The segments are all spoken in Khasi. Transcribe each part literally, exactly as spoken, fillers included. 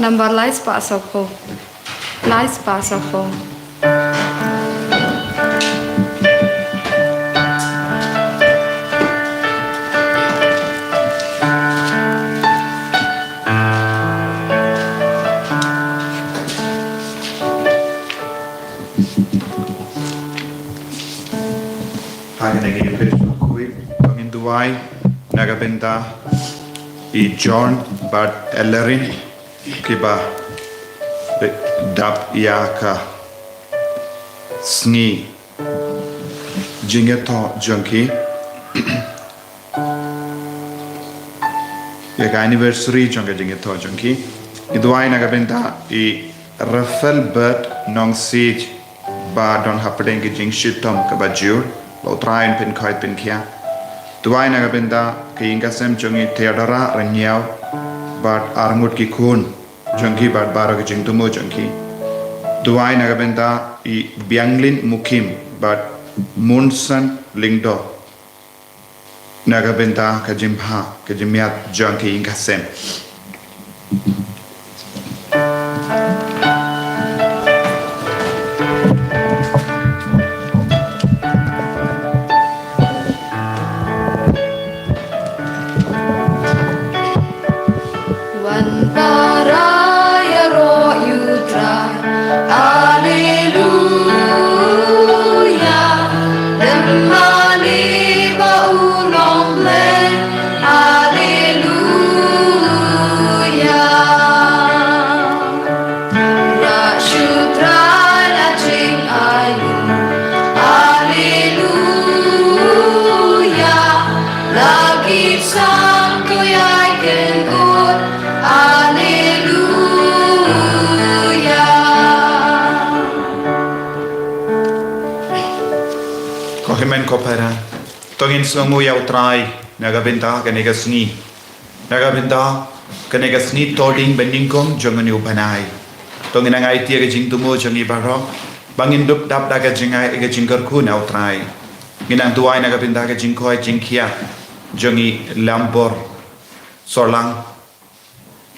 Nambar lai spah saphew. Lai spah saphew. Ha kane ka ïing pyrshah khuid, to ngin duwai na ka bynta i John bad Ellerin, kiba dap ïa ka sngi jingïathoh jong ki, ïa ka anniversary jong ka jingïathoh jong ki. Ngi duwai na ka bynta i Rafael Bert Nongsiej, ba don hapdeng ka jingshitom kaba jur. La U Trai un pynkhuid pynkhiah. Duwai na ka bynta ka ïing ka sem jong i Theodora Rynñiaw bad arngut ki khun jong ki bad baroh ka jingthmu jong ki. Duwai na ka bynta i Bianglin Mukim bad Munsan Lyngdoh, na ka bynta ka jingbha ka jingmiat jong ka ïing ka sem. Wan para ïaroh ïa U Trai. Haleluya. Lem mane ba u long Blei. Haleluya. Rah shu Trai la jingai. Haleluya. La ki sang to ïai kyngkut. Haleluya. Ko hynmen ko para, to ngin sngewnguh ïa U Trai na ka bynta kane ka sngi. Na ka bynta kane ka sngi Thohdieng ba nyngkong jong une u bnai. To ngin nang aiti ïa ka jingthmu jong ngi baroh ba ngin dup dap da ka jingai, ka jingkyrkhu na U Trai. Ngin nang duwai na ka bynta ka jingkoit jingkhiah jong i Lambor Sorlang,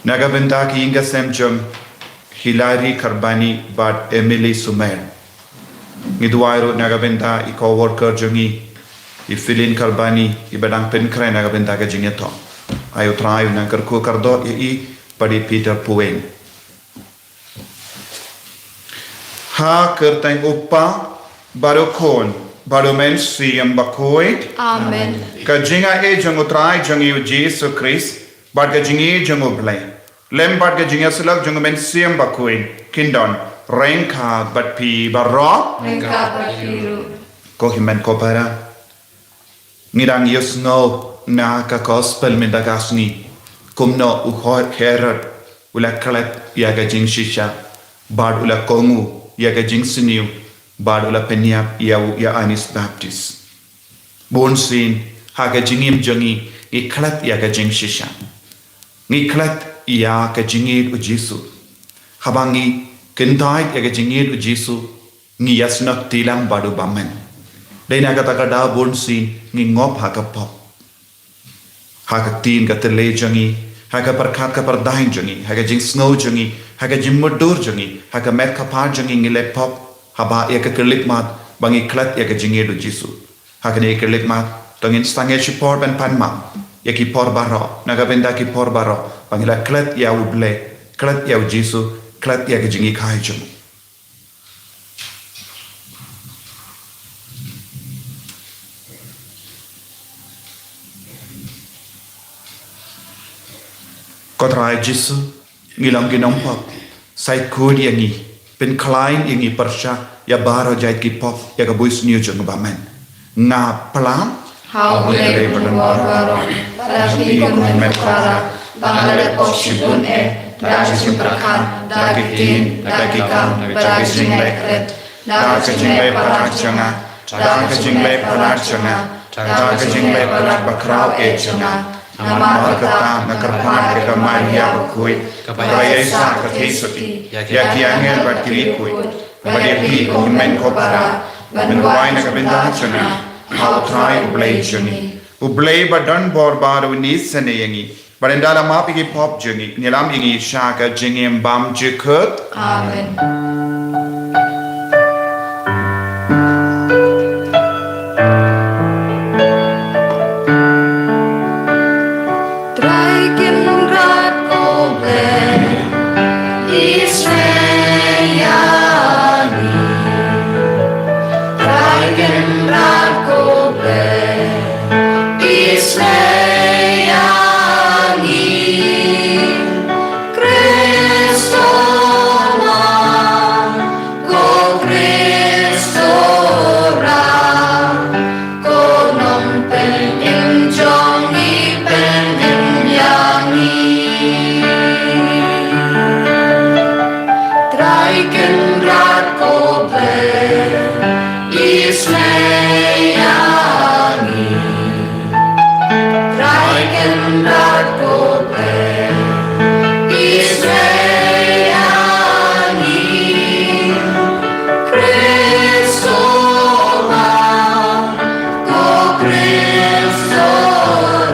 na ka bynta ka ïing ka sem jong Hilary Karbani bad Emily Sumer. Ngi duwai ruh na ka bynta i co-worker jong ngi, i Philin Karbani, iba dang pynkhreh na ka bynta ka jingïathoh. Ai U Trai un nang kyrkhu kyrdoh ïa i bad i Peter Puweng. Ha ka kyrteng U Kpa bad U Khun bad U Mynsiem Bakhuid. Amen. Ka jingai jong U Trai jong ngi U Jisu Khrist bad ka jingïeit jong U Blei lem bad ka jingïasyllok jong U Mynsiem Bakhuid kin don ryngkat bad phi baroh. Ryngkat bad phi ruh. Ko hynmen ko para, ngi dang ïohsngew na ka gospel mynta ka sngi kumno u Herod u la klet ïa ka jingshisha bad u la kohnguh ïa ka jingsniew bad u la pynïap ïa u Ïoannis Baptist. Bunsien ha ka jingim jong ngi ngi klet ïa ka jingshisha. Ngi klet ïa ka jingïeit U Jisu. Haba ngi kyntait ïa ka jingïeit U Jisu, ngi ïasnoh tilang bad u bymman. Dei na kata ka daw bunsien ngi ngop ha ka pop, ha ka ktien ka tyrlai jong ngi, ha ka pyrkhat ka pyrdaiñ jong ngi, ha ka jingsngew jong ngi, ha ka jingmutdur jong ngi, ha ka met ka phad jong ngi, ngi leh pop. Haba ïa ka khyllipmat ba ngi klet ïa ka jingïeit U Jisu. Ha kane ka khyllipmat to ngin sangeh shipor ban pan map ïa ki por baroh, na ka bynta ki por baroh ba ngi la klet ïa U Blei, klet ïa U Jisu, klet ïa ka jinghikai jong u. Ko Trai Jisu, ngi long ki nongpop, sa khuid ïa ngi, pynkhlaiñ ïa ngi pyrshah ïa baroh jait ki pop ïa ka bunsniew jong u bymman. Nga pla ha U Blei ba don bor baroh, bad ha phi ko hynmen ko para, ba nga la leh pop shibun eh, da ka jingpyrkhat, da ka ktien, da ka kam, bad da ka jingleh klet. Da ka jingleh palat jong nga, da ka jingleh palat jong nga, da ka jingleh palat bakhraw eh jong nga. Namar kata nga kyrpad ïa ka Maria bakhuid, kaba ïaisah ka theisotti, ïa ki angel bad ki riewkhuid, bad ïa phi ko hynmen ko para, ban duwai na ka bynta jong nga ha U Trai U Blei jong ngi. U Blei ba don bor baroh un isynei ïa ngi. Bad ynda la map ïa ki pop jong ngi, ngi lam ïa ngi sha ka jingim bymjukut. Amen. Trai Kynrad ko Blei, isynei ïa ngi. Trai Kynrad ko Blei, isynei ïa ngi. Khrist ma, ko Khrist Trai, ko Nongpynim jong ngi, pynim ïa ngi. Trai Kynrad ko Blei, isynei ïa ngi. Trai Kynrad ko Blei, isynei ïa ngi. Khrist ma, ko Khrist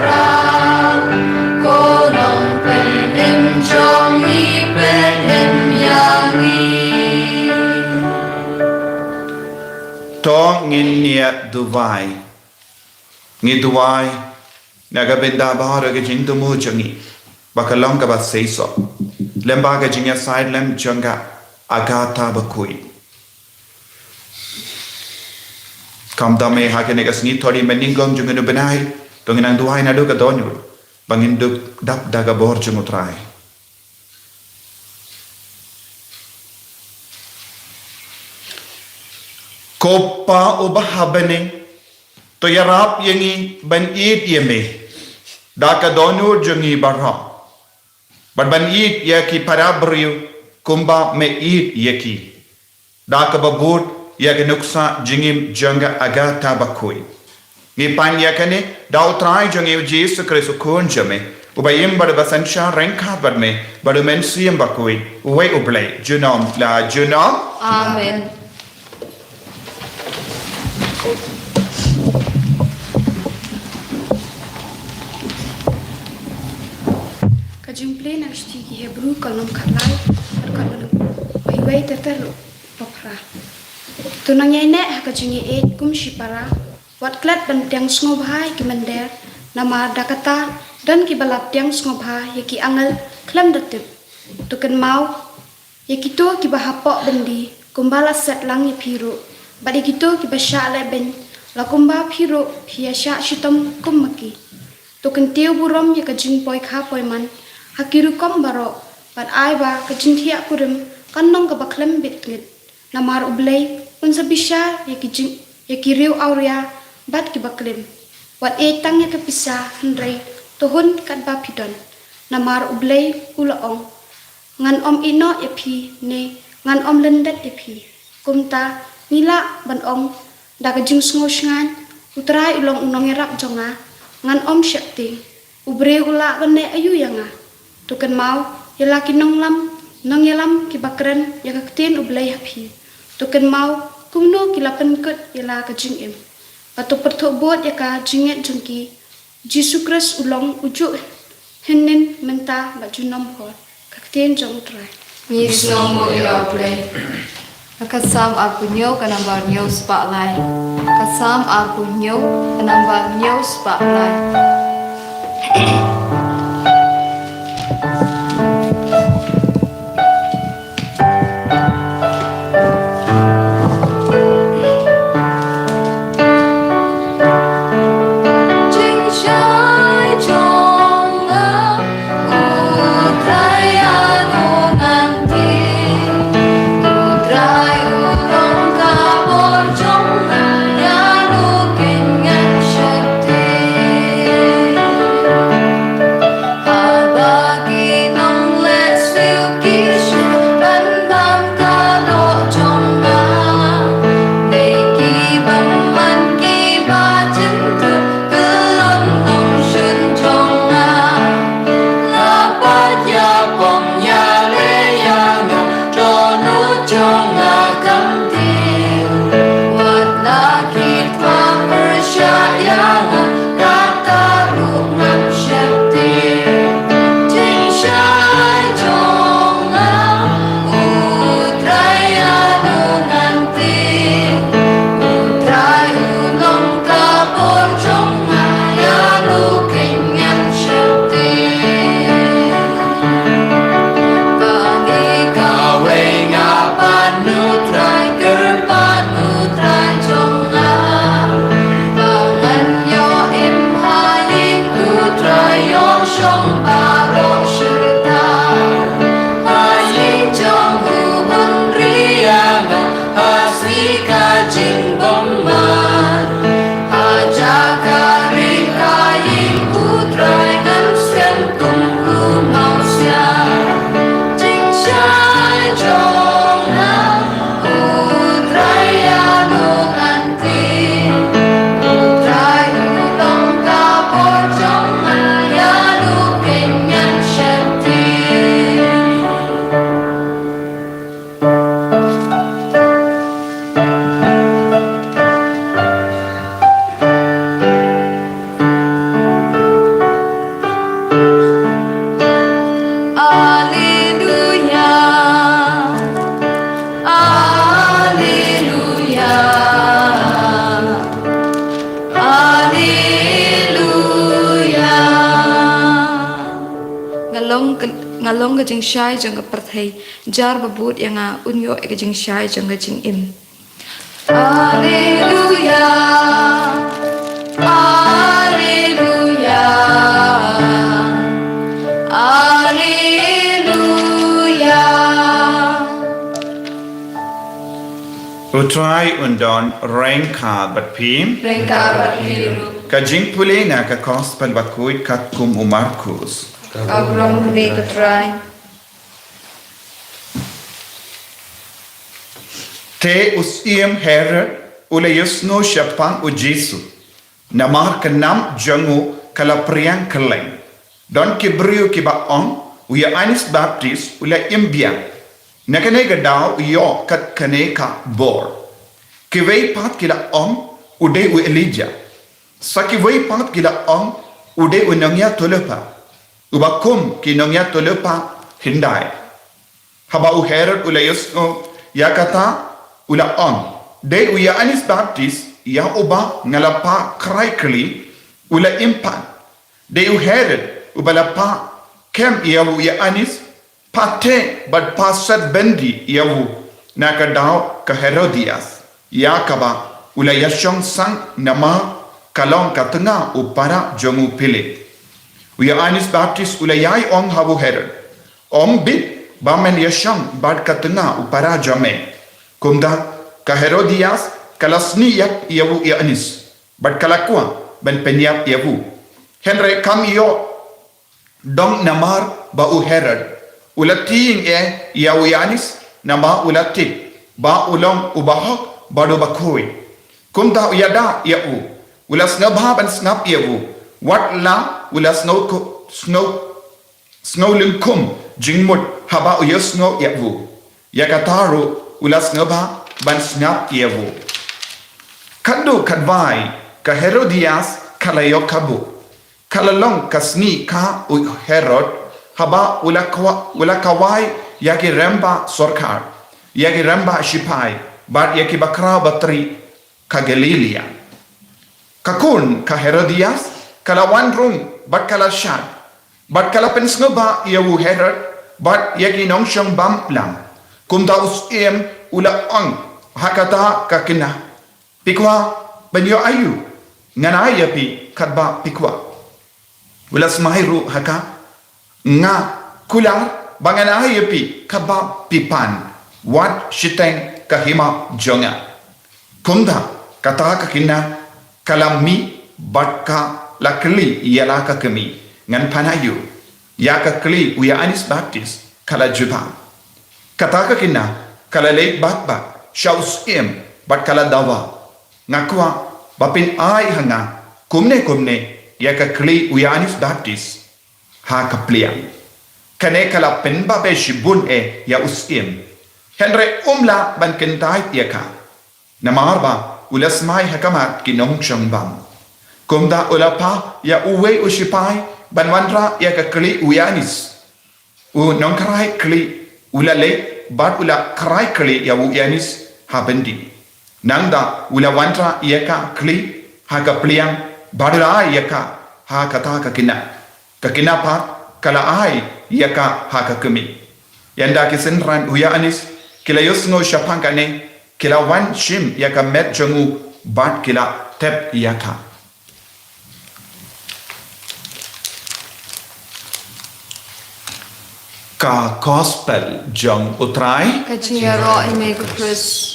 Trai, ko Nongpynim jong ngi, pynim ïa ngi. To ngin ïa duwai. Ngi duwai na ka bynta baroh ki jingthmu jong ngi, ba ka long kaba seisoh lem bad ka jingïasaid lem jong ka Agatha bakhuid. Kumta me ha kane ka sngi, to dei mynnyngkong jong kane u bnai, to ngin nang duwai naduh ka dohnud ba ngin dup dap da ka bor jong U Trai. Ko Pa uba ha bneng, to ïarap ïa ngi ban ïeit ïa me da ka dohnud jong ngi baroh, bad ban ïeit ïa ki para briew kumba me ïeit ïa ki, da kaba bud ïa ka nuksa jingim jong ka Agatha bakhuid. Ngi pan ïa kane da U Trai jong ngi U Jisu Khrist U Khun jong me, uba im bad uba synshar ryngkat bad me bad U Mynsiem Bakhuid, uwei U Blei, junom la junom. Amen. Ka jingplie na ka shithi ki Hebru ka lynnong khatlai, ka dkhot ba nyngkong, ba iwei ter ter ruh ba phra. To nang ïaineh ha ka jingïeit kum shipara, wat klet ban pdiang sngewbha ïa ki mynder, namar da kata don kiba la pdiang sngewbha ïa ki angel khlem da tip. To kynmaw ïa kito kiba hapoh byndi kumba la set lang ïa phi ruh, bad ïa kito kiba shah lehbeiñ la kumba phi ruh phi ïa shah shitom kum ma ki. To kyntiew burom ïa ka jingpoi kha poi man ha ki rukom baroh, bad ai ba ka jingthiah kurim kan long kaba khlem bit ngit. Namar U Blei un sa bishar ïa ki jing, ïa ki riew awria bad kiba klim. Wat ïeit tang ïa ka pisa, hynrei to hun katba phi don. Namar U Blei u la ong, ngan ym ïehnoh ïa phi, ne ngan ym lyndet ïa phi. Kumta ngi lah ban ong da ka jingsngew shngaiñ, U Trai u long u nongïarap jong nga, ngan ym sheptieng. U briew u lah ban leh aïu ïa nga? To kynmaw ïa la ki nonglam, nongïalam kiba kren ïa ka ktien U Blei ha phi. To kynmaw kumno ki la pynkut ïa la ka jingim. Bad to pyrthuh bud ïa ka jingngeit jong ki. Jisu Khrist u long ujuh hynnin, mynta bad junom bha. Ka ktien jong U Trai. Ngi sngewnguh ïa U Blei. Ka Salm arphew hynñiew, ka number hynñiew spah lai. Ka Salm arphew hynñiew, ka number hynñiew spah lai. Nga long ka jingshai jong ka pyrthei. Jar ba bud ïa nga un ïoh ïa ka jingshai jong ka jingim. Alleluia. Alleluia. Alleluia. U Trai un don ryngkat bad phi. Ryngkat bad phi ruh. Ka jingpule na ka Gospel bakhuid katkum u Markus. Ka burom ïa me ko Trai. Te u Syiem Herod u la ïohsngew shaphang u Jisu, namar ka nam jong u ka la phriang kylleng. Don ki briew kiba ong, u Ïoannis Baptist u la im biang. Na kane ka daw u ïoh kat kane ka bor. Kiwei pat ki la ong, u dei u Elijah. Sa kiwei pat ki la ong, u dei u nongïathuhlypa uba kum ki nongïathuhlypa hyndai. Haba u Herod u la ïohsngew ïa kata, u la ong, dei u Ïoannis Baptist ïa uba nga la pah khrai kli, u la im pat. Dei u Herod uba la pah kem ïa u Ïoannis, pah teh bad pah set byndi ïa u na ka daw ka Herodias, ïa kaba u la ïashong sang namar ka long ka tnga u para jong u Philip. U Ïoannis Baptist u la ïai ong ha u Herod, ym bit ba men ïashong bad ka tnga u para jong me. Kumta ka Herodias ka la sni ïap ïa u Ïoannis bad ka la kwah ban pynïap ïa u. Hynrei kam ïoh dong namar ba u Herod u la tieng eh ïa u Ïoannis namar u la tip ba u long u bahok bad u bakhuid. Kumta u ïada ïa u, u la sngewbha ban sngap ïa u, wat la u la sngew ku-, sngew, sngew lyngkhum jingmut haba u ïohsngew ïa u. Ïa kata ruh u la sngewbha ban sngap ïa u. Katno katwai ka Herodias ka la ïoh kabu. Ka la long ka sngi ka u Herod, haba u la kawa-, u la kawai ïa ki rangbah sorkar, ïa ki rangbah shipai bad ïa ki bakhraw batri ka Galilia. Ka khun ka Herodias ka la wan rung bad ka la shad, bad ka la pynsngewbha ïa u Herod bad ïa ki nongshong bam lang. Kumta u Syiem u la ong ha kata ka kynthei, phi kwah ban ïoh aïu? Ngan ai ïa phi katba phi kwah. U la smai ruh ha ka, nga kular ba ngan ai ïa phi katba phi pan, wat shiteng ka hima jong nga. Kumta kata ka kynthei ka la mih bad ka la kylli ïa la ka kmie, ngan pan aïu ïa ka kli u Ïoannis Baptist? Ka la jubab. Kata ka kynthei ka la leit bad bad sha u Syiem bad ka la dawa, nga kwah ba phin ai ha nga kumne kumne ïa ka kli u Ïoannis Baptist ha ka pliang. Kane ka la pynbabe shibun eh ïa u Syiem. Hynrei um lah ban kyntait ïa ka, namar ba u la smai ha khmat ki nongshong bam. Kumta u la phah ïa uwei u shipai ban wanrah ïa ka kli u Ïoannis. U nongkhrai kli u la leit bad u la khrai kli ïa u Ïoannis ha byndi. Nangta u la wanrah ïa ka kli ha ka pliang bad u la ai ïa ka ha kata ka kynthei. Ka kynthei pat ka la ai ïa ka ha ka kmie. Ynda ki synran u Ïoannis ki la ïohsngew shaphang kane, ki la wan shim ïa ka met jong u bad ki la tep ïa ka. Ka Gospel jong u Trai. Ka jingïaroh ïa me ko Khrist.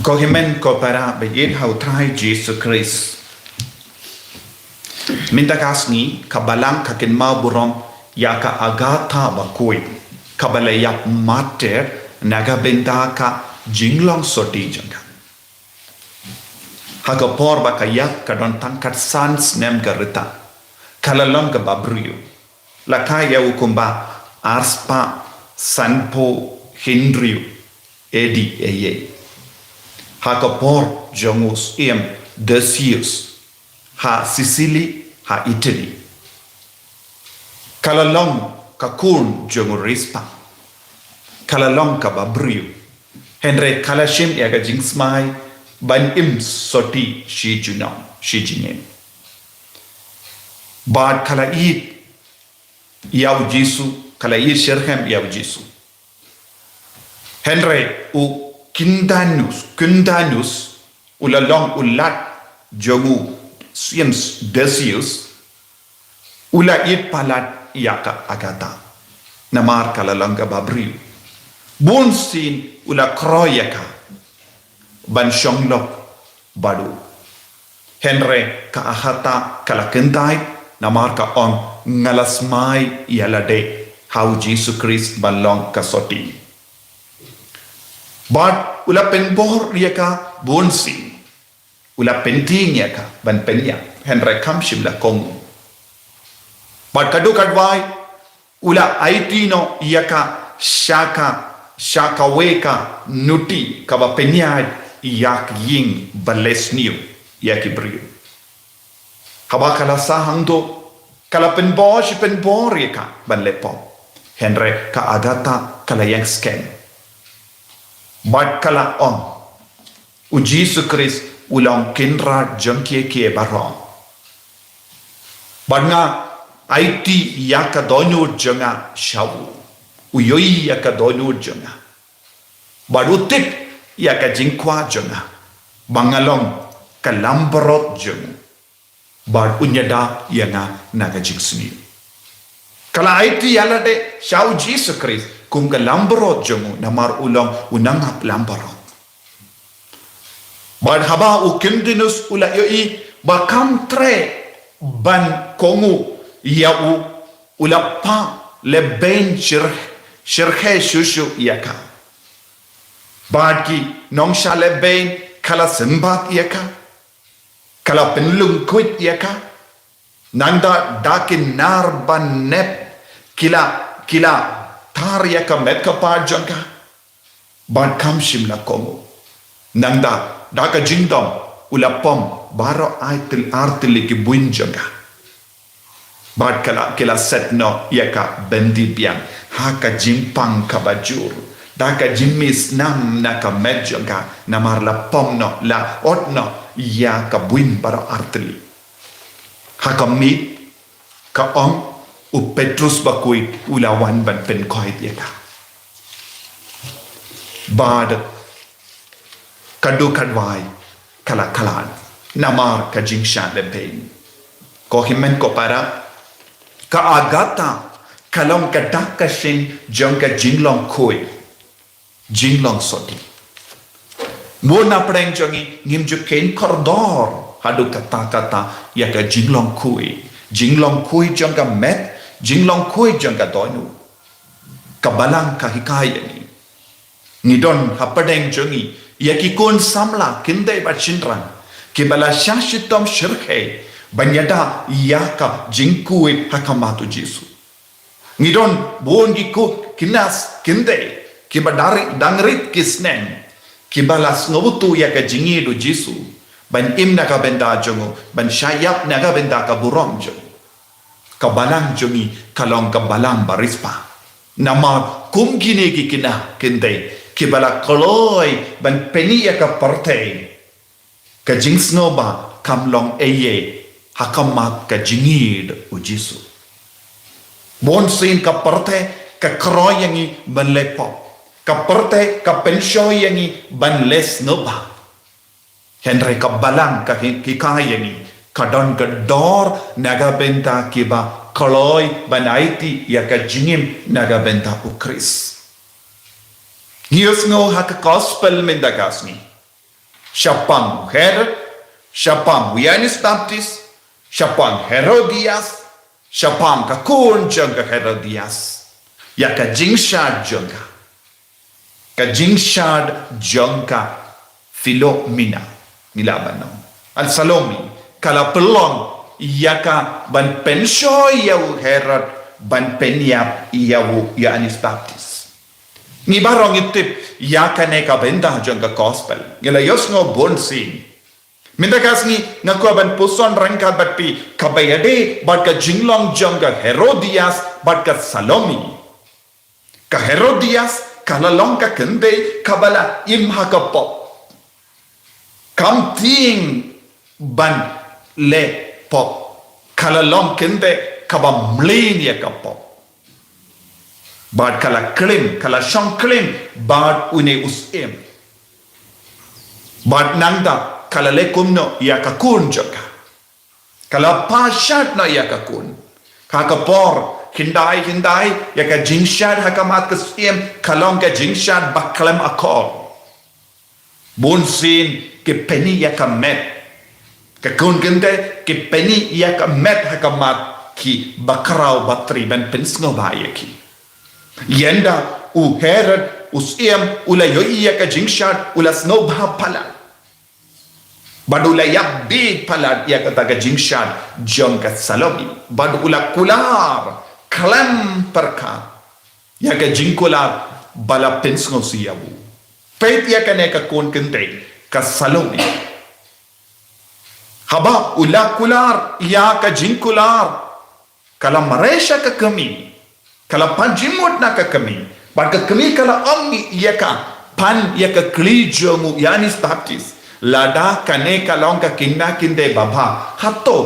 Ko hynmen ko para ba ïeit ha u Trai Jisu Khrist. Mynta ka sngi ka Balang ka kynmaw burom ïa ka Agatha bakhuid, kaba la ïap martyr na ka bynta ka jinglong sotti jong ka. Ha ka por ba ka ïap ka don tang khatsan snem ka rta. Ka la long kaba briew. La kha ïa u kumba arspah sanphew hynriew A D A A. Ha ka por jong u Syiem Decius ha Sicily ha Italy. Ka la long ka khun jong u riewspah. Ka la long kaba briew. Hynrei ka la shim ïa ka jingsmai ban im sotti shi junom, shi jingim. Bad ka la ïeit ïa u Jisu, ka la ïeit shitrhem ïa u Jisu. Hynrei u Quintanus, Quintanus, u la long u lad jong u Simeon Decius, u la ïeit palat ïa ka Agatha. Namar ka la long kaba briew. Bun sien u la khroh ïa ka ban shong lok bad u. Hynrei ka Agatha ka la kyntait namar ka ong, nga la smai ïa lade ha u Jisu Khrist ban long ka sotti. Bad u la pynbor ïa ka bun sien. U la pyntieng ïa ka ban pynïap, hynrei kam shym la kohnguh. Bad katto katne u la aiti noh ïa ka sha ka, sha kawei ka nuti kaba pynïaid ïa ka ïing ba leh sniew ïa ki briew. Haba ka la sah hangto, ka la pynbor shi pynbor ïa ka ban leh pop. Hynrei ka Agatha ka la ïeng skhem. Bad ka la ong, u Jisu Khrist u long Kynrad jong kiei kiei baroh. Bad nga aiti ïa ka dohnud jong nga sha u. U ïohi ïa ka dohnud jong nga. Bad u tip ïa ka jingkwah jong nga. Ba nga long ka langbrot jong u. Bad un ïada ïa nga na ka jingsniew. Ka la aiti ïa lade sha u Jisu Khrist kum ka langbrot jong u namar u long u nongap langbrot. Bad haba u Quintanus u la ïohi ba kam treh ban kohnguh ïa u, u la phah lehbeiñ shyrkhei shuh shuh ïa ka. Bad ki nongshah lehbeiñ ka la symbat ïa ka. Ka la pynlyngkhuit ïa ka. Nangta da ki nar ba nep ki la, ki la tar ïa ka met ka phad jong ka. Bad kam shym la kohnguh. Nangta da ka jingdom u la pom baroh ar tylli, ar tylli ki buiñ jong ka. Bad ka la, ki la set noh ïa ka bynta biang ha ka jingpang kaba jur. Da ka jingmih snam na ka met jong ka namar la pom noh, la ot noh ïa ka buiñ baroh ar tylli. Ha ka miet ka ong u Petrus bakhuid u la wan ban pynkhuid ïa ka. Bad ka dukha wai ka la khlad namar ka jingshah lehbeiñ. Ko hynmen ko para, ka Agatha ka long ka dak ka shin jong ka jinglong khuid, jinglong sotti. Mo na pdeng jong ngi ngim ju kheiñ kordor haduh katta katta ïa ka jinglong khuid, jinglong khuid jong ka met, jinglong khuid jong ka dohnud. Ka Balang ka hikai ïa ngi. Ngi don ha pdeng jong ngi ïa ki khun samla khyndai bad shynrang kiba la shah shitom shyrkhei ban ïada ïa ka jingkhuid ha khmat u Jisu. Ngi don bun ki khun khynnah khyndai kiba dang rit, dang rit ki sneng kiba la sngewthuh ïa ka jingïeid u Jisu ban im na ka bynta jong u, ban shah ïap na ka bynta ka burom jong u. Ka Balang jong ngi ka long ka Balang ba riewspah. Namar kum kine ki khynnah khyndai kiba la kloi ban pyni ïa ka pyrthei, ka jingsngewbha kam long ei ei ha khmat ka jingïeid u Jisu. Bun sien ka pyrthei ka khroh ïa ngi ban leh pop. Ka pyrthei ka pynshoi ïa ngi ban leh sngewbha. Hynrei ka Balang ka hi-, hikai ïa ngi, ka don ka dor na ka bynta kiba kloi ban aiti ïa ka jingim na ka bynta u Khrist. Ngi ïohsngew ha ka gospel mynta ka sngi. Shaphang u Herod, shaphang u Ïoannis Baptist, shaphang Herodias, shaphang ka khun jong ka Herodias. Ïa ka jingshad jong ka. Ka jingshad jong ka Philomena, ngi lah ban ong. Bad Salome, ka la pynlong ïa ka ban pynshoi ïa u Herod, ban pynïap ïa u Ïoannis Baptist. Ngi baroh ngi tip ïa kane ka bynta jong ka gospel. Ngi la ïohsngew bun sien. Mynta ka sngi nga kwah ban puson ryngkat bad phi kaba ïadei bad ka jinglong jong ka Herodias bad ka Salome. Ka Herodias ka la long ka khyndai kaba la im ha ka pop. Kam tieng ban leh pop. Ka la long kynthei kaba mlien ïa ka pop. Bad ka la klim, ka la shong klim bad une u syiem. Bad nangta ka la leh kumno ïa ka khun jong ka. Ka la pynshad noh ïa ka khun. Ha ka por, hyndai hyndai ïa ka jingshad ha khmat ka syiem ka long ka jingshad ba khlem akor. Bun sien ki pyni ïa ka met. Ka khun kynthei ki pyni ïa ka met ha khmat ki bakhraw batri ban pynsngewbha ïa ki. Ynda u Herod u syiem u la ïohi ïa ka jingshad u la sngewbha palat. Bad u la ïap bit palat ïa kata ka jingshad jong ka Salome. Bad u la kular khlem pyrkhat ïa ka jingkular ba la pynsngewsih ïa u. Peit ïa kane ka khun kynthei ka Salome. Haba u la kular ïa ka jingkular, ka la mareh sha ka kmie. Ka la pan jingmut na ka kmie. Bad ka kmie ka la ong ïa ka, pan ïa ka kli jong u Ïoannis Baptist. Lada kane ka long ka khynnah khyndai babha, hato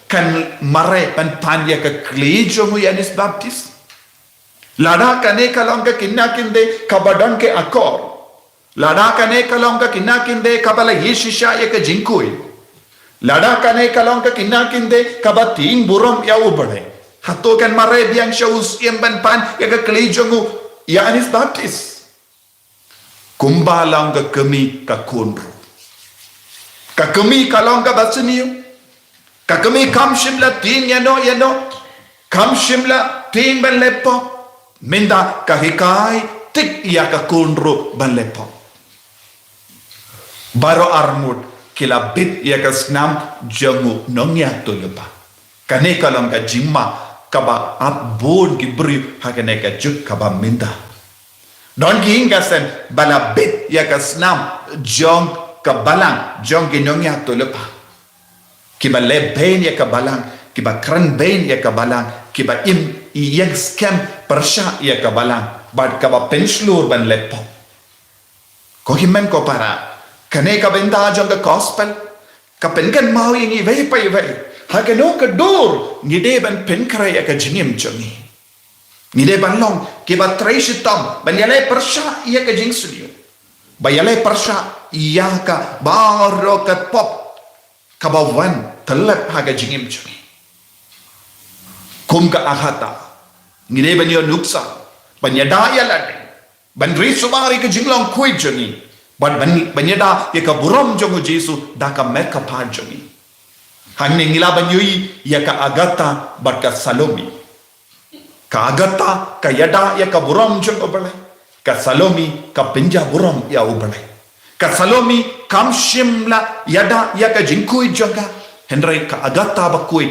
kan mareh ban pan ïa ka kli jong u Ïoannis Baptist? Lada kane ka long ka khynnah khyndai kaba don ki akor. Lada kane ka long ka khynnah khyndai kaba la ïeit shisha ïa ka jingkhuid. Lada kane ka long ka khynnah khyndai kaba tieng burom ïa U Blei. Hato kan mareh biang sha u syiem ban pan ïa ka kli jong u Ïoannis Baptist? Kumba long ka kmie ka khun ruh. Ka kmie ka long kaba sniew. Ka kmie kam shym la tieng ïano ïano. Kam shym la tieng ban leh pop. Mynta ka hikai tik ïa ka khun ruh ban leh pop. Baroh arngut ki la bit ïa ka snam jong u nongïathuhlypa. Kane ka long ka jingma kaba ap bun ki briew ha kane ka juk kaba mynta. Don ki ïing ka sem ba la bit ïa ka snam jong ka balang jong ki nongïathuhlypa. Kiba leh beiñ ïa ka balang, kiba kren beiñ ïa ka balang, kiba im ïeng skhem pyrshah ïa ka balang, bad kaba pynshlur ban leh pop. Ko hynmen ko para, kane ka bynta jong ka gospel ka pynkynmaw ïa ngi iwei pa iwei. Ha kano ka dur ngi dei ban pynkhreh ïa ka jingim jong ngi. Ngi dei ban long kiba trei shitom ban ïaleh pyrshah ïa ka jingsniew. Ba ïaleh pyrshah ïa ka baroh ka pop kaba wan tyllep ha ka jingim jong ngi. Kum ka Agatha, ngi dei ban ïoh nuksa, ban ïada ïa lade, ban ri sumar ïa ka jinglong khuid jong ngi, ban, ban, ban ïada ïa ka burom jong U Jisu da ka met ka phad jong ngi. Hangne ngi lah ban ïohi ïa ka Agatha bad ka Salome. Ka Agatha ka ïada ïa ka burom jong U Blei. Ka Salome ka pynjah burom ïa U Blei. Ka Salome kam shym la ïada ïa ka jingkhuid jong ka. Hynrei ka Agatha bakhuid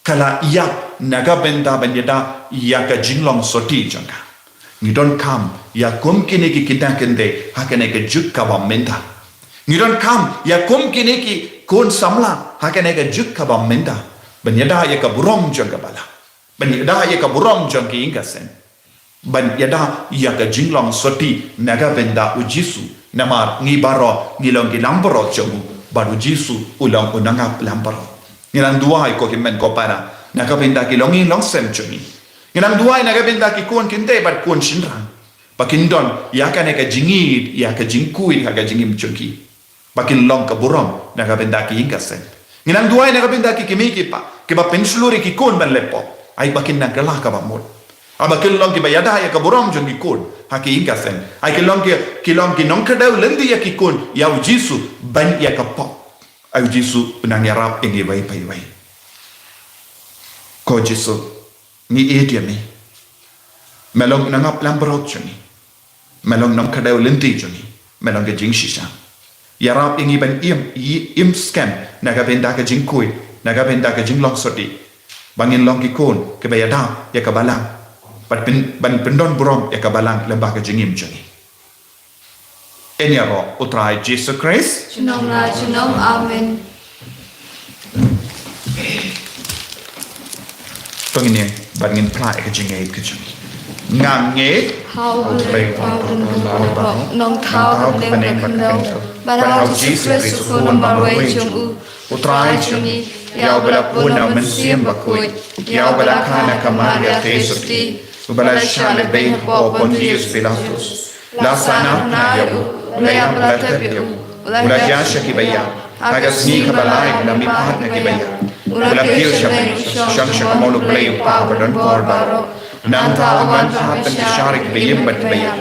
ka la ïap na ka bynta ban ïada ïa ka jinglong sotti jong ka. Ngi donkam ïa kum kine ki khynnah khyndai ha kane ka juk kaba mynta. Ngi donkam ïa kum kine ki khun samla ha kane ka juk kaba mynta ban ïada ïa ka burom jong ka balang. Ban ïada ïa ka burom jong ki ïing ka sem. Ban ïada ïa ka jinglong sotti na ka bynta U Jisu. Namar ngi baroh ngi long ki langbrot jong u, bad U Jisu u long u nongap langbrot. Ngi nang duwai ko hynmen ko para na ka bynta ki longïing longsem jong ngi. Ngi nang duwai na ka bynta ki khun khyndai bad khun shynrang. Ba kin don ïa kane ka jingïeit, ïa ka jingkhuid ha ka jingim jong ki. Ba kin long ka burom na ka bynta ki ïing ka sem. Ngi nang duwai na ka bynta ki kmie ki kpa kiba pynshlur ïa ki khun ban leh pop. Ai ba kin nang kylla kaba mut. Ai ba kin long kiba ïada ïa ka burom jong ki khun ha ki ïing ka sem. Ai ki long ki, ki long ki nongkdew lynti ïa ki khun ïa U Jisu ban ïa ka pop. Ai U Jisu u nang ïarap ïa ngi iwei pa iwei. Ko Jisu, ngi ïeit ïa me. Me long u nongap langbrot jong ngi. Me long nongkdew lynti jong ngi. Me long ka jingshisha. Ïarap ïa ngi ban im, i-, im skhem na ka bynta ka jingkhuid, na ka bynta ka jinglong sotti. Ba ngin long ki khun kiba ïada ïa ka balang. Ban pyn-, ban pyndon burom ïa ka balang lyngba ka jingim jong ngi. Yn ïaroh U Trai Jisu Khrist. Junom la junom, amen. To ngin ïeng bad ngin phla ïa ka jingngeit ka jong ngi. Nga ngeit ha U Blei Kpa Nongthaw, Nongthaw, Nongthaw, Nongthaw, Nongthaw, Nongthaw, Nongthaw, Nongthaw, Bad ha U Jisu Khrist u khun marwei jong u, U Trai jong ngi, ïa uba la pun na U Mynsiem Bakhuid, ïa uba la kha na ka Maria Theisotti, uba la shah lehbeiñ hapoh Pontius Pilatus. La sahnarphna ïa u, u la ïap, u la tep ïa u, u la jia sha ki baïap, ha ka sngi kaba lai u la mihpat na ki baïap, u la kiew sha bneng, u shong sha ka mon U Blei U Kpa badonbor baroh. Nangta un wan pat ban kyrshan ïa ki baïap bad ki baïap.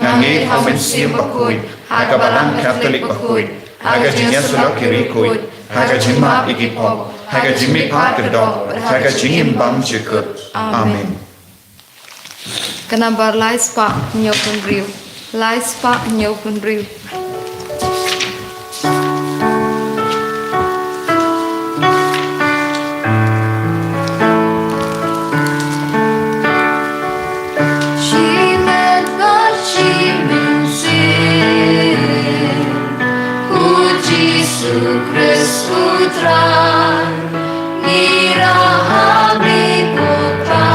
Nga ngeit ha U Mynsiem Bakhuid, ha ka Balang Katholik bakhuid, ha ka jingïasyllok ki riewkhuid, ha ka jingmap ïa ki pop, ha ka jingmihpat kyrdoh, ha ka jingim bymjukut. Amen. Ka nambar lai spah hynñiew phew hynriew. Lai spah hynñiew phew hynriew. Shi met bad shi mynsiem, U Jisu Khrist U Trai. Ngi rah ha me ko Pa,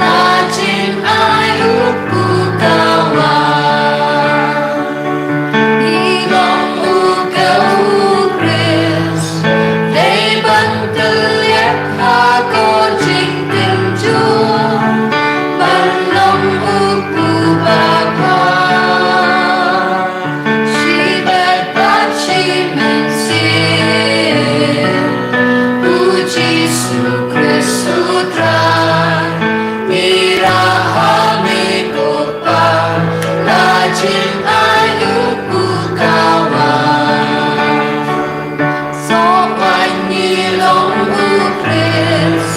la jingai u pukawai. Ngi long u ka U Khrist, dei ban kylliat ha ko jingkynjur, ban long u pubakha. Shi met bad shi mynsiem, U Jisu Khrist U Trai. Ngi rah ha me ko Pa, la jingai u pukawai. Sngewbha ngi long U Khrist,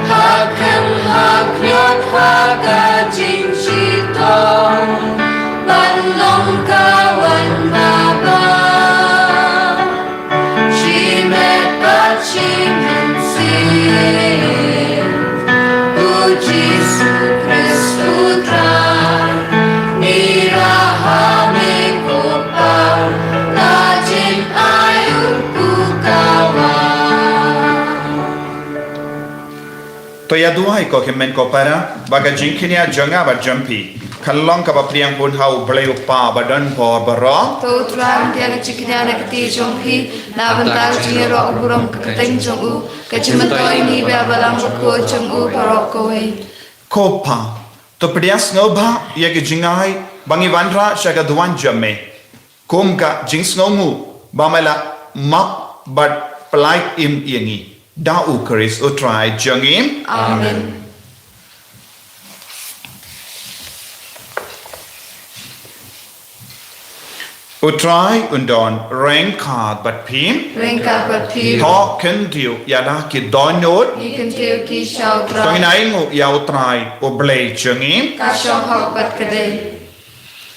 ha kham ha khñiot ha ka jingshitom, ban long ka wan babha. Shi met bad shi mynsiem, U Jisu Khrist U Trai. Ngi rah ha me ko Pa, la jingai u pukawai. To ïa duwai ko hynmen ko para, ba ka jingkñia jong nga bad jong phi kan long kaba pdiang bun ha U Blei U Kpa badonbor baroh. To U Trai un pdiang ka jingkñia na ka kti jong phi, na bynta ka jingïaroh burom ka kyrteng jong u, ka jingmyntoi ïa ngi bad ïa ka balang bakhuid jong u baroh kawei. Ko Pa, to pdiang sngewbha ïa ka jingai ba ngi wanrah sha ka duwan jong me, kum ka jingsngewnguh ba me la map bad pyllait im ïa ngi. Da U Khrist U Trai jong ngi. Amen. U Trai un don ryngkat bad phi. Ryngkat bad phi. To kyntiew ïa la ki dohnud. Ngi kyntiew ki sha U Trai. To ngin ainguh ïa U Trai U Blei jong ngi. Ka shong hok bad ka dei.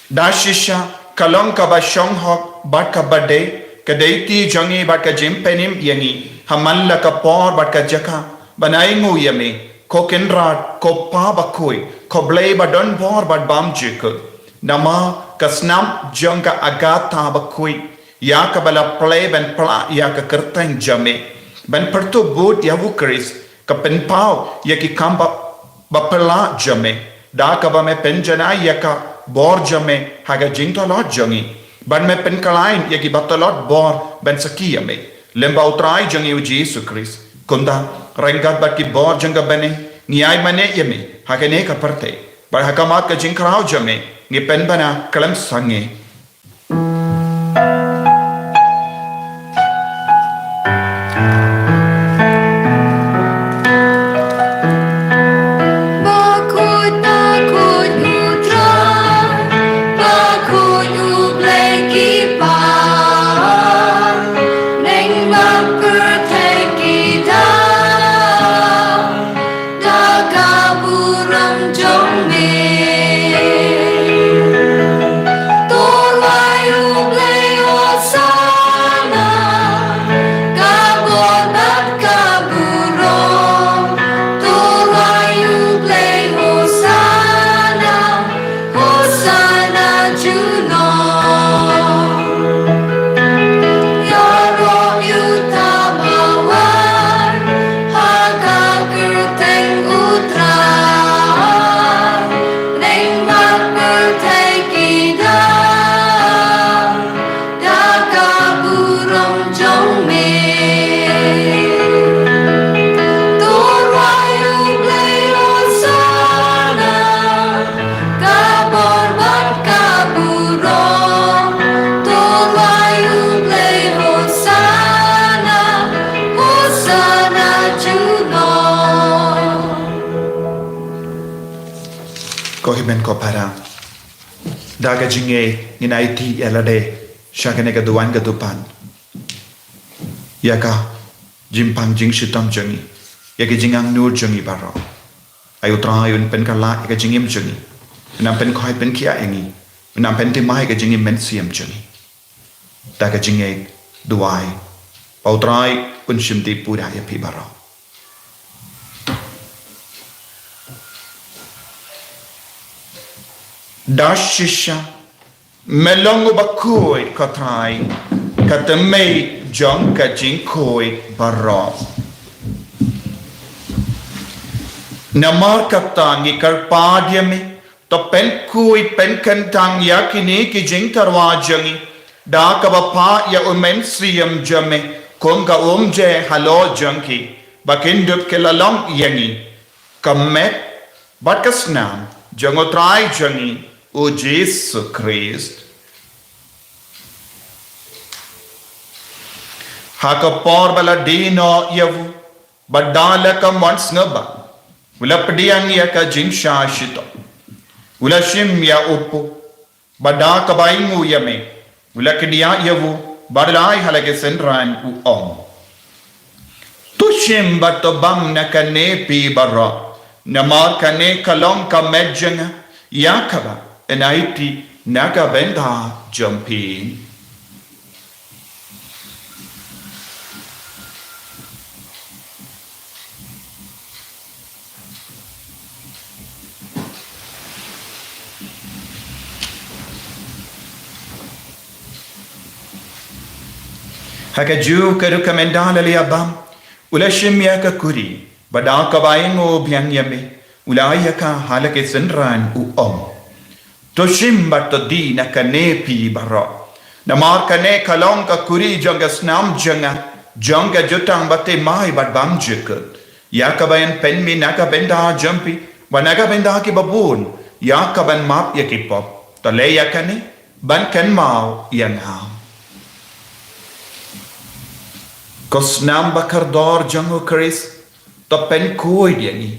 Da shisha, ka long kaba shong hok bad kaba dei, ka dei kti jong ngi bad ka jingpynim ïa ngi ha man la ka por bad ka jaka, ban ainguh ïa me, ko Kynrad, ko Pa bakhuid, ko Blei badonbor bad bymjukut. Namar ka snam jong ka Agatha bakhuid, ïa kaba la plie ban pynlah ïa ka kyrteng jong me, ban pyrtup bud ïa U Khrist, ka pynpaw ïa ki kam ba, ba pynlah jong me, da kaba me pynjanai ïa ka bor jong me ha ka jingtlot jong ngi, bad me pynkhlaiñ ïa kiba tlot bor ban sakhi ïa me, lyngba U Trai jong ngi U Jisu Khrist. Kumta, ryngkat bad ki bor jong ka bneng, ngi ai mane ïa me ha kane ka pyrthei, bad ha khmat ka jingkhraw jong me ngi pynbna khlem sangeh. Bakhuid, bakhuid U Trai, bakhuid U Blei ki para, bneng bad pyrthei ki daw da ka burom jong me. To Ko hynmen ko para, da ka jingngeit ngin aiti ïa lade sha kane ka duwan ka dupan ïa ka jingpang jingshitom jong ngi, ïa ka jingangnud jong ngi baroh. Ai U Trai un pynkylla ïa ka jingim jong ngi, un nang pynkhuid pynkhiah ïa ngi, un nang pynthymmai ïa ka jingim mynsiem jong ngi. Da ka jingngeit duwai ba U Trai un shim dih pura ïa phi baroh. Da shisha Me long uba khuid, ko Trai, ka tymmen jong ka jingkhuid baroh. Namar kata ngi kyrpad ïa me, to pynkhuid pynkyntang ïa kine ki jingtyrwa jong ngi da kaba phah ïa U Mynsiem jong me kum ka umje halor jong ki, ba kin dup ki la long ïa ngi ka met bad ka snam jong U Trai jong ngi U Jisu Khrist. Ha ka por ba la die noh ïa u, bad da la ka mon sngewbha, u la pdiang ïa ka jingshah shitom, u la shim ïa u puh, bad da kaba ainguh ïa me, u la kdiah ïa u, bad u la ai ha la ki synran u ong: To shim bad to bam na kane phi baroh, namar kane ka long ka met jong nga, ïa kaba yn aiti na ka bynta jong phi. Ha kajuh ka ruh ka mynta la leit bam, u la shim ïa ka kuri, bad da kaba ainguh biang ïa me, u la ai ïa ka ha la ki synran u ong: To shim bad to die na kane phi baroh, namar kane ka long ka kuri jong ka snam jong nga, jong ka jutang bathymmai bad bymjukut, ïa kaban pynmih na ka bynta jong phi bad na ka bynta kiba bun, ïa kaban map ïa ki pop. To leh ïa kane ban kynmaw ïa nga. Ko snam bakordor jong U Khrist, to pynkhuid ïa ngi,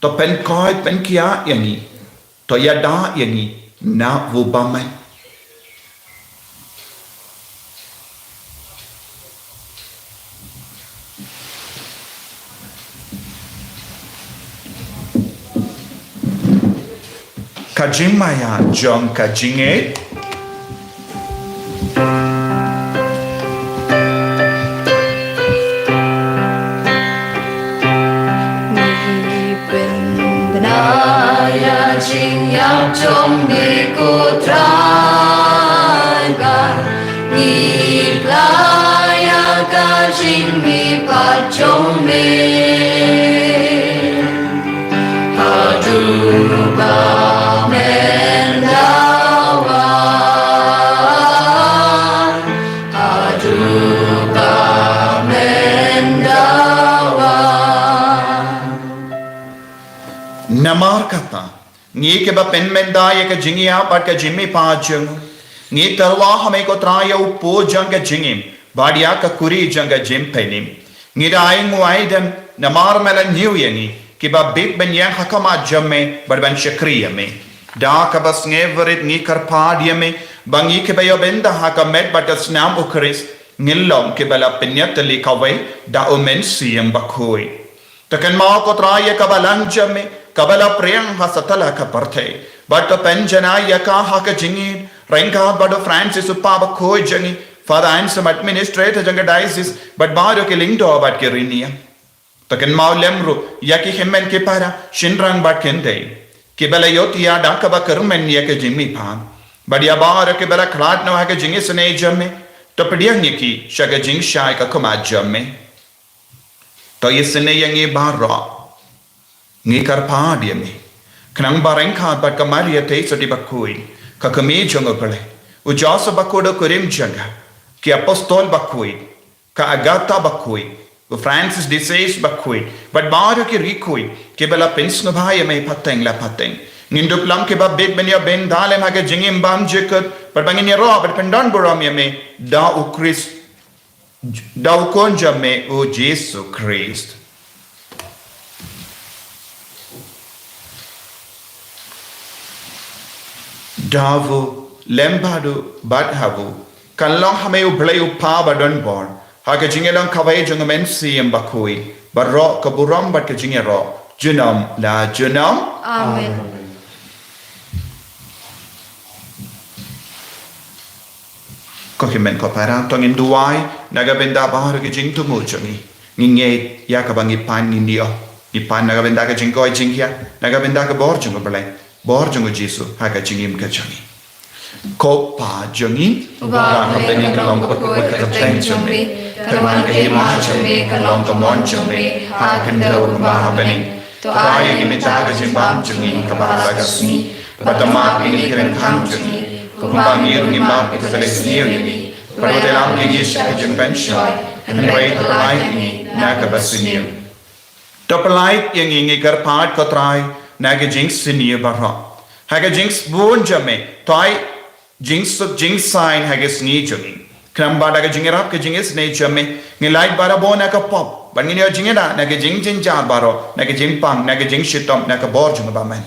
to pynkhuid pynkhiah ïa ngi, to ïada ïa ngi na u bymman. Ka jingmaïa jong ka jingngeit. Ngi pynbna ïa jingïap jong me ko Trai, bad ngi pynbna ïa ka jingmihpat jong me. Haduh ba men da wan, haduh ba men da wan. Namar kata, ngi kiba pynmynta ïa ka jingïap bad ka jingmihpat jong u, ngi tyrwa ha me ko Trai ïa u puh jong ka jingim, bad ïa ka kuri jong ka jingpynim. Ngi da ainguh aidem, namar me la ñiew ïa ngi, kiba bit ban ïeng ha khmat jong me, bad ban shakri ïa me. Da kaba sngewrit ngi kyrpad ïa me, ba ngi kiba ïoh bynta ha ka met bad ka snam U Khrist, ngin long kiba la pynïatylli kawei da U Mynsiem Bakhuid. To kynmaw ko Trai ïa ka balang jong me, kaba la pyrshang ha satlak ka pyrthei. Bad to pynjanai ïa ka ha ka jingïeit, ryngkat bad u Francis u Kpa Bakhuid jong ngi, Father Anselm administrator jong ka diocese, bad baroh ki lyngdoh bad ki riewniam. To kynmaw lem ruh ïa ki hynmen ki para, shynrang bad kynthei, kiba la ïohthiah da kaba kyrmen ïa ka jingmihpat. Bad ïa baroh kiba la khlad noh ha ka jingisynei jong me, to pdiang ïa ki sha ka jingshai ka khmat jong me. To isynei ïa ngi baroh. Ngi kyrpad ïa me, khnang ba ryngkat bad ka Maria Theisotti Bakhuid, ka Kmie jong U Blei, u Joseph Bakhuid u kurim jong ka, ki apostol bakhuid, ka Agatha Bakhuid, u Francis d'Assise Bakhuid, bad baroh ki riewkhuid kiba la pynsngewbha ïa me pateng la pateng, ngin dup long kiba bit ban ïoh bynta lem ha ka jingim bymjukut, bad ba ngin ïaroh bad pyndonburom ïa me da U Khrist, da U Khun jong me U Jisu Khrist. Davu, lem badu, bad havu. Kan long ha me u Blei u Pa ba don bor. Ha ka jingïalong kawei jong u Mynsiem Bakhuid. Baroh ka burom bad ka jingïaroh. Junom la junom. Amen. Ko hynmen ko para, to ngin duwai, na ka bynta baroh ki jingthmu jong ngi. Ngi ngeit, ïa kaba ngi pan ngi ïoh. Ngi pan na ka bynta ka jingkoit jingkhiah, na ka bynta ka bor jong u Blei. Bor jong u Jisu, ha ka jingim ka jong ngi. Ko Pa jong ngi. Uba ha bneng, ka long ka pud ka kyrteng jong me. Ka wan ka hima jong me, ka long ka mon jong me. Ha ka khyndew kumba ha bneng. To ai ïa ngi mynta ka jingbam jong ngi kaba ha ka sngi. Bad to map ïa ngi ki ryngkang jong ngi. Kumba ngi ruh ngi map ïa kita ba la sniew ïa ngi. Bad to ym ai ngi sha ka jingpynshoi. Hynrei to pyllait ïa ngi na kaba sniew. To pyllait ïa ngi, ngi kyrpad ko Trai, na ka jingsniew baroh. Ha ka jingsbun jong me, to ai jingsuk jingsaiñ ha ka sngi jong ngi. Khnang ba da ka jingïarap ka jingisynei jong me, ngin lait barabor na ka pop. Bad ngin ïoh jingïada na ka jingjynjar baroh, na ka jingpang, na ka jingshitom, na ka bor jong u Balang.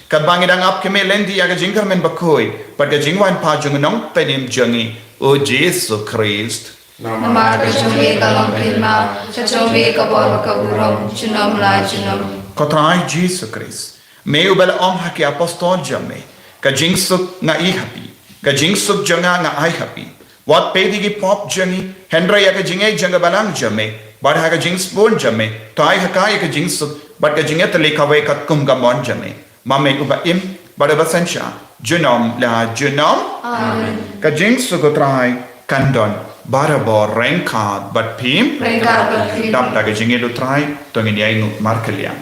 Katba ngi dang ap kyrmen lynti ïa ka jingkyrmen bakhuid bad ka jingwan pat jong u Nongpynim jong ngi, u Jisu Khrist. Namar ka jong me ka long ka hima, ka jong me ka bor bad ka burom, junom la junom. Ko Trai Jisu Khrist, me uba la ong ha ki apostol jong me, ka jingsuk nga ai ha phi, ka jingsuk jong nga nga ai ha phi. Wat peit ïa ki pop jong ngi, hynrei ïa ka jingngeit jong ka Balang jong me, bad ha ka jingsbun jong me, to ai ha ka ïa ka jingsuk, bad ka jingïatylli kawei katkum ka mon jong me. Ma me uba im, bad uba synshar, junom la junom. Amen. Ka jingsuk u Trai kan don barabor ryngkat bad phi. Ryngkat bad phi. Dap da ka jingïeit u Trai, to ngin ïainguh markylliang.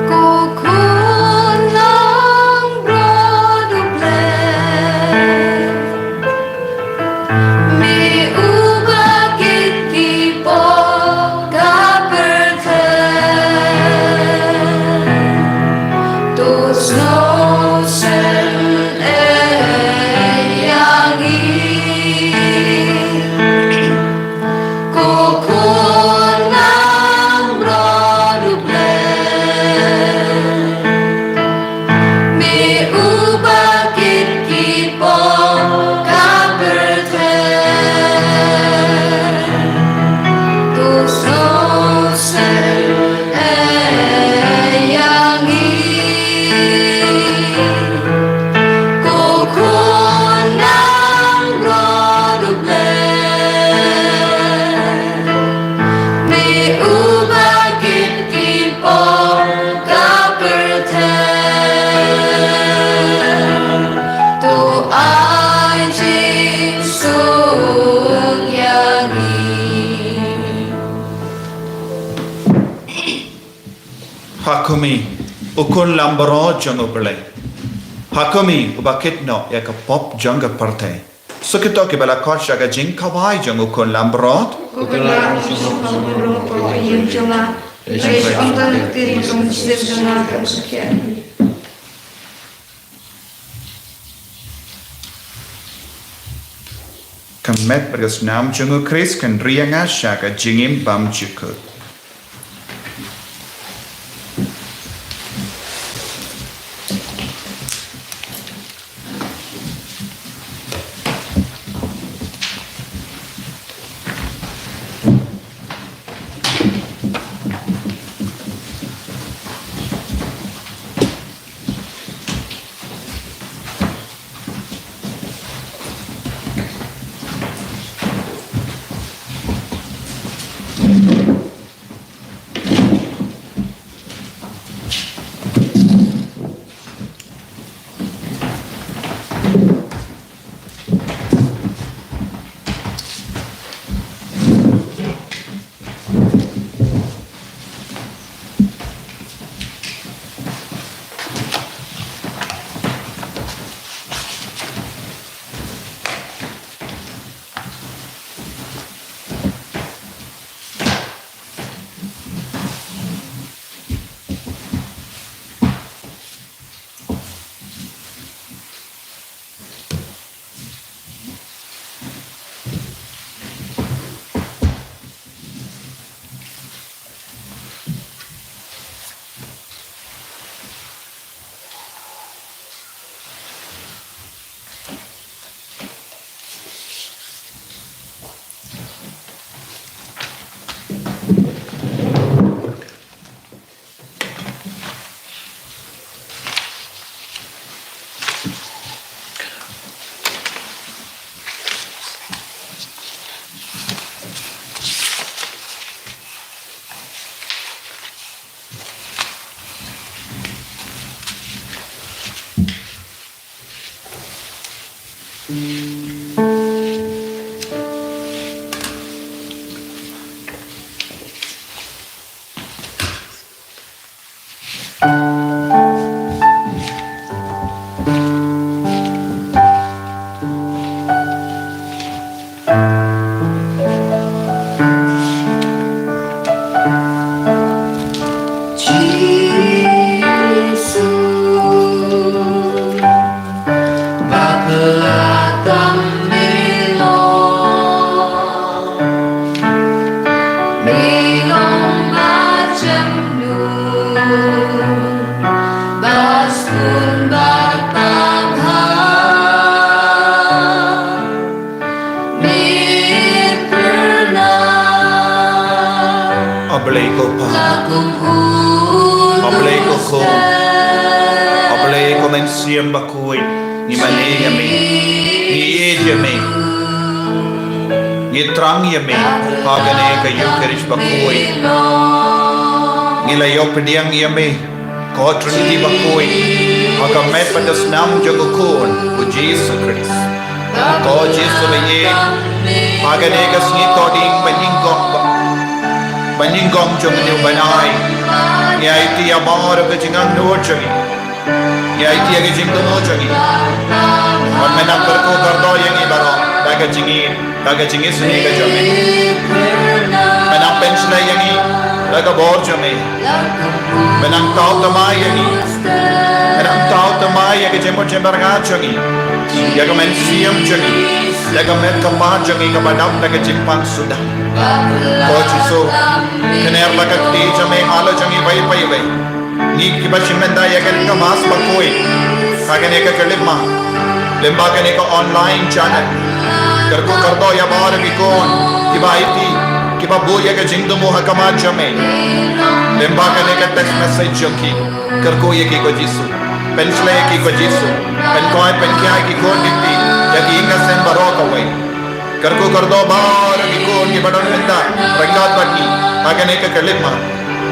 Ko khun langbrot u Blei, me uba kit ki pop ka pyrthei, to sngewsih ïa ngi. Ko khun langbrot u Blei, me uba kit ki pop ka pyrthei, to sngewsih ïa ngi. Ko khun langbrot u Blei, me uba kit ki pop ka pyrthei, to ai jingsuk ïa ngi. Ha khmih, u khun langbrot jong u Blei. Ha khmih, uba kit noh ïa ka pop jong ka pyrthei. Suk ito kiba la khot sha ka jingkhawai jong u khun langbrot. Ko Kynrad, sngewbha pynrung hapoh ka ïing jong nga. Hynrei shu ong tang ka ktien, ba ka mynsiem jong nga kan sa khih. Ka met bad ka snam jong u Khrist kan ri ïa nga sha ka jingim bymjukut. A Blei ko Pa, a Blei ko Khun, a Blei ko Mynsiem Bakhuid, ngi mane ïa me, ngi ïeit ïa me, ngi thrang ïa me ha kane ka Ïukharist bakhuid. Ngi la ïoh pdiang ïa me, ko Trinity bakhuid, ha ka met bad ka snam jong u Khun, u Jisu Khrist. Ko Jisu ba ïeit, ha kane ka sngi Thohdieng ba nyngkong ba, ba nyngkong jong une u bnai, ngi aiti ïa baroh ka jingangnud jong ngi, ngi aiti ïa ka jingthmu jong ngi. Bad me nang kyrkhu kyrdoh ïa ngi baroh da ka jingïeit, da ka jingisynei ka jong me. Me nang pynshlei ïa ngi da ka bor jong me. Me nang thaw thymmai ïa ngi. Me nang thaw thymmai ïa ka jingmut jingpyrkhat jong ngi, ïa ka mynsiem jong ngi, ïa ka met ka phad jong ngi kaba dap da ka jingpang suda. Ko Jisu, kner la ka kti jong me halor jong ngi iwei pa iwei. Ngi kiba shim bynta ïa kane ka Mass bakhuid ha kane ka khyllipmat, lyngba kane ka online channel. Kyrkhu kyrdoh ïa baroh ki khun kiba aiti, kiba buh ïa ka jingthmu ha khmat jong me, lyngba kane ka text message jong ki. Kyrkhu ïa ki ko Jisu. Pynshlei ïa ki ko Jisu. Pynkoit pynkhia ïa ki khun ki kti, ïa ki ïing ki sem baroh kawei. Kyrkhu kyrdoh baroh ki khun kiba don bynta ryngkat bad ngi ha kane ka khyllipmat.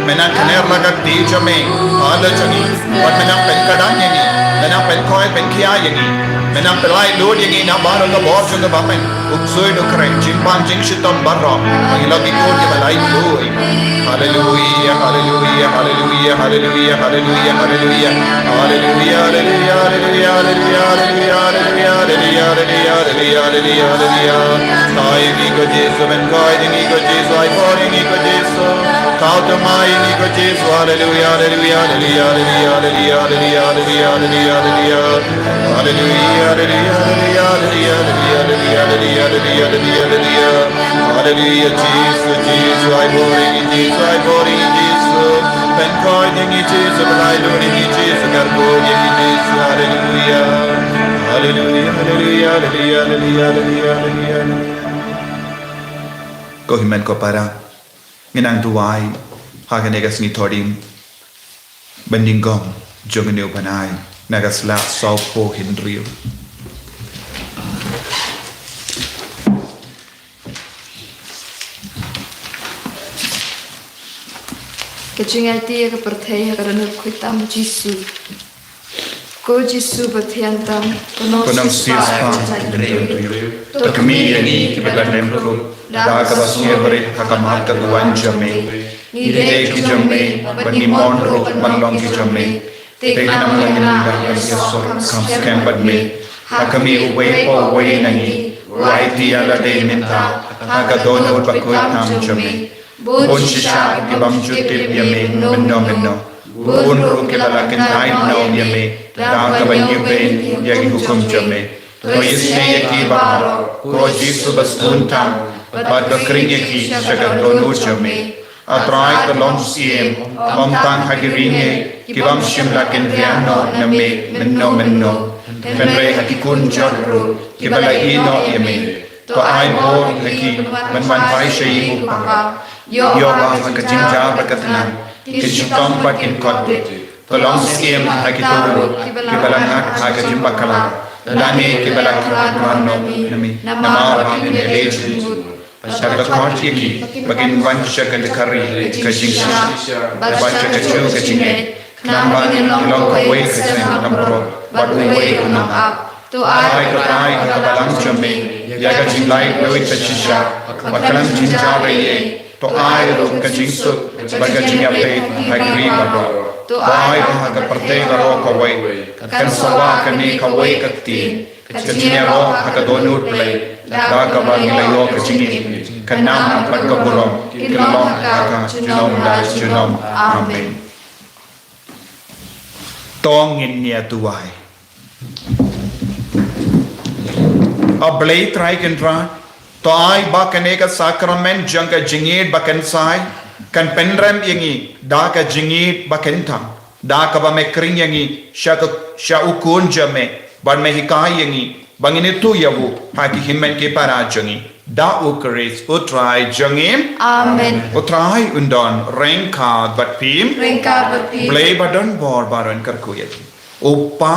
Me nang kner la ka kti jong me halor jong ngi, bad me nang pynkhiah ïa ngi, me nang pynkoit pynkhia ïa ngi, me nang pynlait lut ïa ngi na baroh ka bor jong ka bymman, u ksuid u khreh, jingpang jingshitom baroh. Ngi long ki khun kiba lait lut. Haleluia, haleluia, haleluia, haleluia, haleluia, haleluia. Haleluia, haleluia, haleluia, haleluia, haleluia, haleluia, haleluia, haleluia, haleluia, haleluia. Ai ngi ko Jisu, pynkoit ngi ko Jisu, ai bor ngi ko Jisu. Thaw thymmai ngi ko Jisu, haleluia, haleluia, haleluia, haleluia, haleluia, haleluia, haleluia, haleluia. Haleluia, haleluia, haleluia, haleluia, haleluia, haleluia, haleluia, haleluia. Haleluia, Jisu, Jisu, ai bor ngi Jisu, ai bor ngi Jisu. Pynkoit ngi Jisu, pynlait lut ngi Jisu, kyrkhu ngi Jisu. Haleluia. Haleluia, haleluia, haleluia, haleluia, haleluia, haleluia. Ko hynmen ko para, ngin nang duwai ha kane ka sngi Thohdieng ba nyngkong jong une u bnai na ka sla sawphew hynriew. Ka jingaiti ïa ka pyrthei ha ka dohnud khuid tam Jisu. Ko Jisu ba thiang tam, ko nongsiewspah jong ka jaitbynriew, to khmih ïa ngi kiba dang lem ruh da kaba sngewrit ha khmat ka duwan jong me. Ngi dei ki jong me bad ngi mon ruh ban long ki jong me. Te khnang ba ngin nang ïasoh kham skhem bad me ha khmih uwei pa uwei na ngi uba aiti ïa lade mynta ha ka dohnud bakhuid tam jong me. Bun shisha ki bym ju tip ïa me mynno mynno. Bun ruh kiba la kyntait noh ïa me da kaba ñiewbeiñ ïa ki hukum jong me. To isynei ïa ki baroh, ko Jisu ba sbun tam, bad to khring ïa ki sha ka dohnud jong me. A Trai, to long syiem ym tang ha ki ri ngi ki bym shym la kynriang noh na me mynno mynno, hynrei ha ki khun jot ruh kiba la ïehnoh ïa me. To ai bor ha ki ban wan phai sha ïing u Kpa, ïoh ba ha ka jingjia bad ka tnat kin shitom bad kin kordit. To long syiem ha kito ruh kiba la ngat ha ka jingbakla lane kiba la khlad noh na me, namar ba me la leit jingmut. Bad to khot ïa ki ba kin wan sha ka jaka ri ka jingshit bad sha ka juh ka jingngeit, khnang ba ngin long kawei ka seng lamproh bad uwei u nongap. To ai, to ai ha ka balang jong me ïa ka jinglait luid bad shisha, ba khlem jynjar ei ei. To ai ruh ka jingsuk bad ka jingïapeit ha ki baroh. To ai ha ka pyrthei baroh kawei, kan sa wah kane kawei ka ktien, ka jingïaroh ha ka dohnud Blei, da kaba ngi la ïoh ka jingim ka nam bad ka burom, ki long ha ka junom la junom. Amen. To ngin ïa duwai. A Blei Trai Kynrad, to ai ba kane ka sakramen jong ka jingïeit ba kynsai kan pynrem ïa ngi da ka jingïeit ba kynthang, da kaba me khring ïa ngi sha ka, sha u Khun jong me, bad me hikai ïa ngi ba ngin ïathuh ïa u ha ki hynmen ki para jong ngi. Da u Khrist u Trai jong ngi. Amen. U Trai un don ryngkat bad phi. Ryngkat bad phi. Blei ba don bor baroh un kyrkhu ïa phi. U Kpa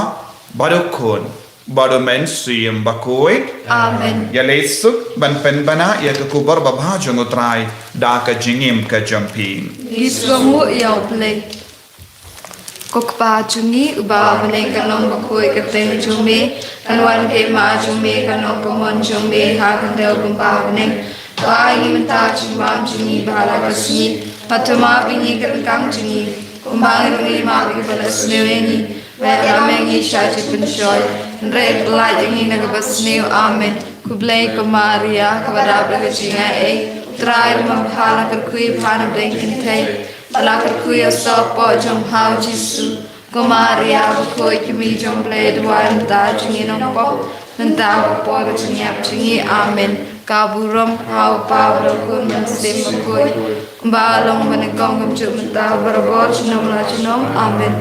bad u Khun bad u Mynsiem Bakhuid. Amen. Ïaleh suk ban pynbna ïa ka khubor babha jong u Trai da ka jingim ka jong phi. Ngi sngewbha ïa u Blei. Ko Kpa jong ngi uba ha bneng, kan long bakhuid ka kyrteng jong me, kan wan ka hima jong me, kan long ka mon jong me ha ka khyndew kumba ha bneng. To ai ngi mynta ka jingbam jong ngi ba ha la ka sngi, bad to map ïa ngi ki ryngkang jong ngi, kumba ngi ruh ngi map ïa kiba la sniew ïa ngi, bad ym ïalam ïa ngi sha jingpynshoi, hynrei pyllait ïa ngi na kaba sniew. Amen. Khublei ko Maria, kaba dap da ka jingaiei, u Trai u don bad phi, la kyrkhu ïa phi ha ki kynthei, la kyrkhu ïa u soh jong phi u Jisu. Ko Maria bakhuid, ka kmie jong u Blei, duwai ïa ngi kita ki nongpop, mynta bad ha ka por ka jingïap jong ngi. Amen. Ka burom ha u Kpa bad ha u Khun bad ha u Mynsiem Bakhuid, kumba long mynnyngkong, kumjuh mynta, barabor, junom la junom. Amen.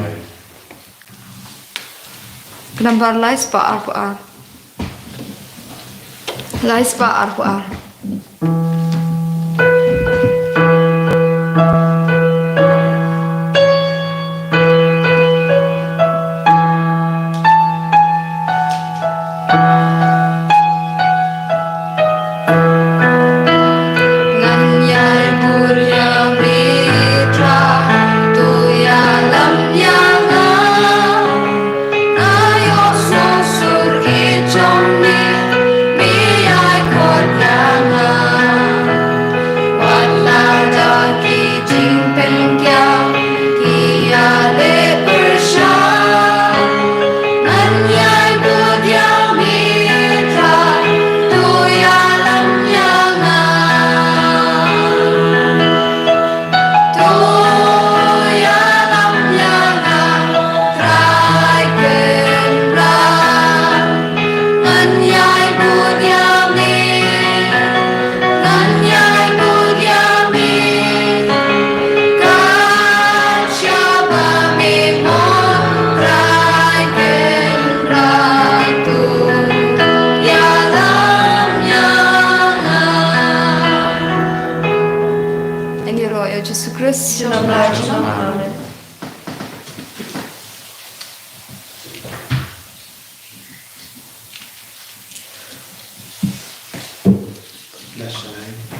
Ka nambar lai spah arphew ar. Lai spah arphew ar. Ngan ïai bud ïa me Trai, to ïalam ïa nga. Nga ïohsngew sur ïeit jong me, me ïai khot ïa nga. Wat la da ki jingpynkiang ki ïaleh pyrshah, ngan ïai bud ïa me Trai, to ïalam ïa nga. To ïalam ïa nga, Trai Kynrad. Ngan ïai bud ïa me, ngan ïai bud ïa me, kat shaba me mon, Trai Kynrad, to ïalam ïa nga. Ïaroh ïa u Jisu Khrist. Junom la junom. Amen.